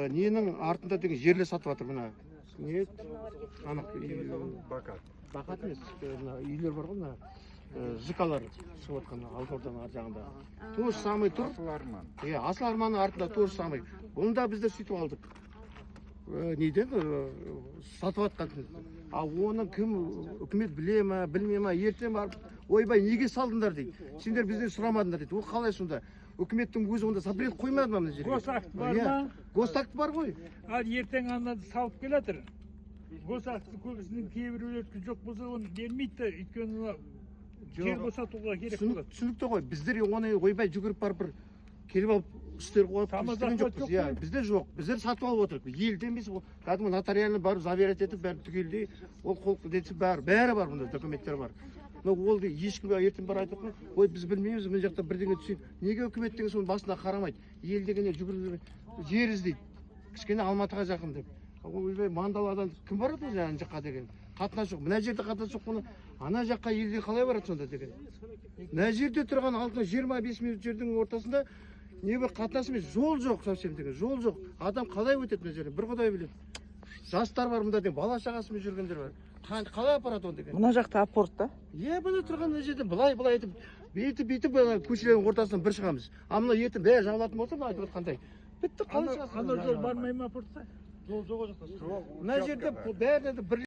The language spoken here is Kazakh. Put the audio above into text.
Ненің артында деген жерлер сатып жатыр, мына не, ана Бакат. Бақат емес, мына үйлер бар ғой, мына ЖК-лар шығып жатқан Алтын Орданың ар жағында, то же самый тұр. Асыл Арман. Иә, Асыл Арманның артында то же самый. Бұны да біздер сөйтіп алдық. Неден сатып жатқан. А оны кім, үкімет біле ма, білмей ма? Ертең барып: «Ойбай, неге салдыңдар?» – дейді. «Сендер бізден сұрамадыңдар», – дейді. Ол қалай сонда? Үкіметтің өзі онда запрет қоймады ма мына жерге? Госакт бар Иә, ма? Госакт бар ғой. Ал ертең ананы салып келатыр. Госакты көбісінің, кейбіреулердікі жоқ болса, оны бермейді да, өйткені мына жер босатуға керек болады. Түсінікті ғой. Біздер оны, ойбай, жүгіріп барып, бір келіп алып, істер қойып істеген Самозахват жоқпыз. жоқ Иә, қой. бізде жоқ, біздер сатып алып отырмық елден емес. Ол кәдімгі нотариально барып, заверять етіп, бәрі түгелдей, ол қол несі, бәрі, бәрі бар, мұнда документтер бар. Но ол де ешкімге ертең барып айтып, ой, біз білмейміз, мына жақта бірдеңе түсейік. Неге үкімет деген соның басына қарамайды? Ел деген жүгіріп жер іздейді, кішкене Алматыға жақын деп. Ойбай, Мандаладан кім барады ол ана жаққа деген? Қатынас жоқ мына жерде, қатынас жоқ. Мұны ана жаққа елде қалай барады сонда деген? Мына жерде тұрған алдына 25 минут жердің ортасында не бір қатынас емес, жол жоқ, совсем деген жол жоқ. Адам қалай өтеді мына жерден, бір құдай біледі. Жастар бар мында деген, бала шағасымен жүргендер бар. Қалай апарады оны деген? Мына жақта апорт та. Иә, міне тұрған мына жерде былай, былай етіп, бүйтіп, бүйтіп, ана көшелердің ортасынан бір шығамыз. А мына ертең бәрі жабылатын болса, мына айтып отқандай, бітті. Қалай шығасың? Ана жол бармай ма портқа? Жол жоқ ол жақта. Мына жерде бәріне де бір